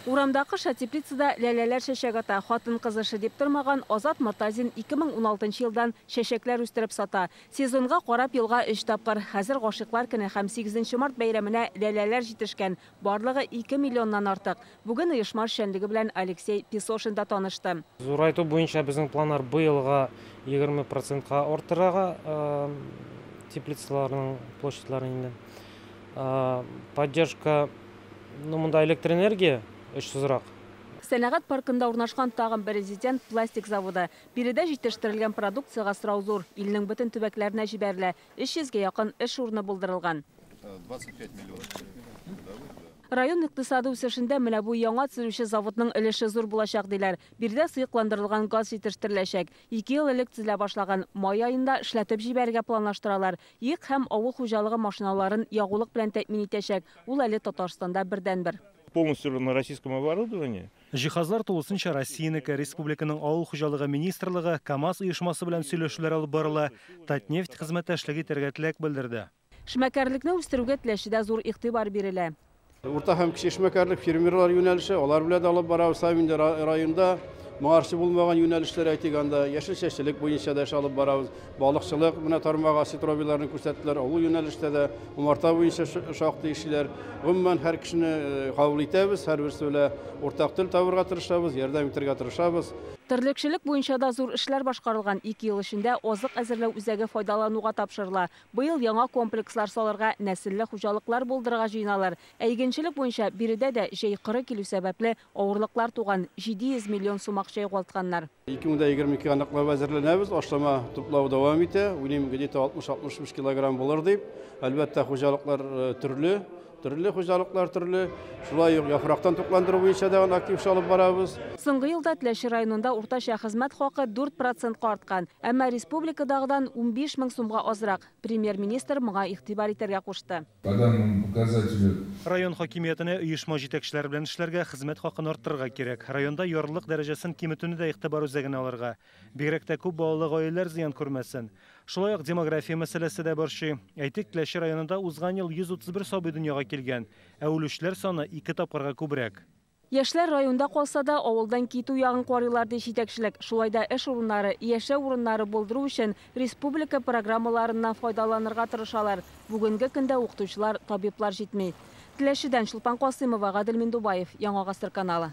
Урамда кыш теплицада ләләләр чәчәк ата. Хатын-кыз эше дип тормаган Азат Мортазин 2016 елдан чәчәкләр үстереп сата. Сезонга карап елга 3 тапкыр. Хәзер гашыйклар көне һәм 8 март бәйрәменә ләләләр җитешкән. Барлыгы 2 миллионнан артык. Бүген оешма эшчәнлеге белән Алексей Песошин да танышты. Зурайту буенча безнең планнар быелга 20%-ка арттырырга теплицаларның площадьларын инде. Поддержка, ну, монда электроэнергия очсызрак. Сәнәгать паркында урнашкан тагын бер резидент пластик заводы. Биредә җитештерелгән продукциягә сорау зур. Илнең бөтен төбәкләренә җибәрелә. 300гә якын эш урыны булдырылган. 25 миллионов. Район икътисады үсешендә менә бу яңа төзелүче заводның өлеше зур булачак диләр. Биредә сыекландырылган газ җитештереләчәк. 2 ел элек төзелә башлаган. Май аенда эшләтеп җибәрергә планлаштыралар. Йөк һәм авыл хуҗалыгы машиналарын ягулык белән тәэмин итәчәк. Ул әле Татарстанда бердәнбер. Полностью на российском оборудовании. Җиһазлар тулысынча Россиянеке. Республиканың авыл хуҗалыгы министрлыгы КАМАЗ оешмасы белән сөйләшүләр алып барыла. Татнефть хезмәттәшлек итәргә теләк белдерде. Эшмәкәрлекне үстерүгә Теләчедә зур игътибар бирелә. Урта һәм кече эшмәкәрлек фермерлар юнәлеше, алар белән дә алып барабыз. Һәм инде районда моңарчы булмаган юнәлешләр, әйтик, анда яшелчәчелек буенча да эш алып барабыз. Балыкчылык менә тармагы осетровийларны күрсәттеләр. Ул юнәлештә дә умарта буенча шактый эшләр. Гомумән, һәр кешене кабул итәбез, һәрберсе белән уртак тел табырга тырышабыз, ярдәм итәргә тырышабыз. Терлекчелек буенча да зур эшләр башкарылган. 2 ел эчендә азык әзерләү үзәге файдалануга тапшырыла. Быел яңа комплекслар салырга, нәселле хуҗалыклар булдырырга җыеналар. Ә игенчелек буенча биредә дә җәй коры килү сәбәпле авырлыклар туган. 700 миллион сум акча югалтканнар. 2022 аныклап әзерләнәбез, ашлама туплау дәвам итә. Уйлыйм, где-то 60-65 килограмм булыр дип. Әлбәттә, хуҗалыклар төрле, төрле хуҗалыклар төрле. Шулай ук яфрактан тукландыру буенча да актив эш алып барабыз. Соңгы елда Теләче районында уртача хезмәт хакы 4%-ка арткан. Әмма республикадагыдан 15 мең сумга азрак. Премьер-министр моңа игътибар итәргә кушты. По данному показателю Район хакимиятенә оешма җитәкчеләре белән эшләргә, хезмәт хакын арттырырга кирәк. Районда ярлылык дәрәҗәсен киметүне дә игътибар үзәгенә алырга. Бигрәк тә күп балалы гаиләләр зыян күрмәсен. Шулай ук демография мәсьәләсе дә борчый. Әйтик, Теләче районында узган ел 131 сабый дөньяга килгән, ә үлүчеләр саны 2 тапкырга күбрәк. Яшьләр районда калса да авылдан китү ягын карыйлар ди җитәкчелек. Шулай да эш урыннары, яшәү урыннары булдыру өчен республика программаларыннан файдаланырга тырышалар. Бүгенге көндә укытучылар, табиблар җитми. Теләчедән Чулпан Касыймова, Гадел Миндубаев, Яңа Гасыр каналы.